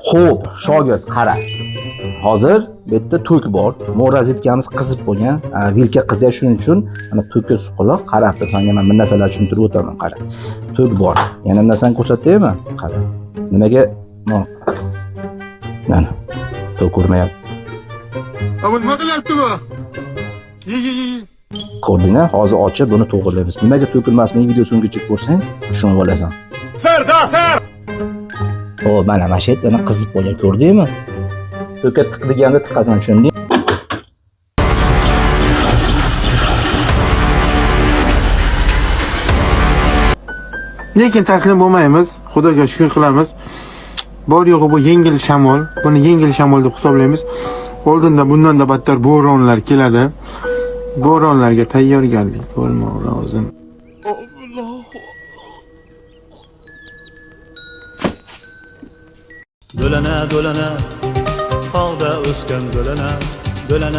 Xo'p, shogird, qara. Hozir bu yerda tok bor. Mo rozetkamiz qizib bo'lgan. Vilka qizyapti, shuning uchun mana tokka suqiliq. Qarab tur, senga men bir narsalar tushuntirib o'taman, qara. Tok bor. Yana bir narsani ko'rsataymi? Qara. Nimaga? Mana. Tok urmayapti. Bu nima qilyapti bu? Ye ye ye. ye. Ko'rdingmi? Hozir ochib buni to'g'rilaymiz. Nimaga to'kilmasligi video so'nggacha ko'rsang, tushunib olasan. Sir, da, sir! Xo'p, mana shu yerda mana qizib bo'lgan, ko'rdingmi? To'ka tiq deganda tiqasan, tushunding? Lekin taslim bo'lmaymiz. Xudoga shukr qilamiz. Bor yo'g'i bu yengil shamol. Buni yengil shamol deb hisoblaymiz. Oldinda bundan da battar bo'ronlar keladi. Bo'ronlarga tayyorgarlik ko'rmoq lozim. Do'lana do'lana tog'da o'sgan do'lana do'lana.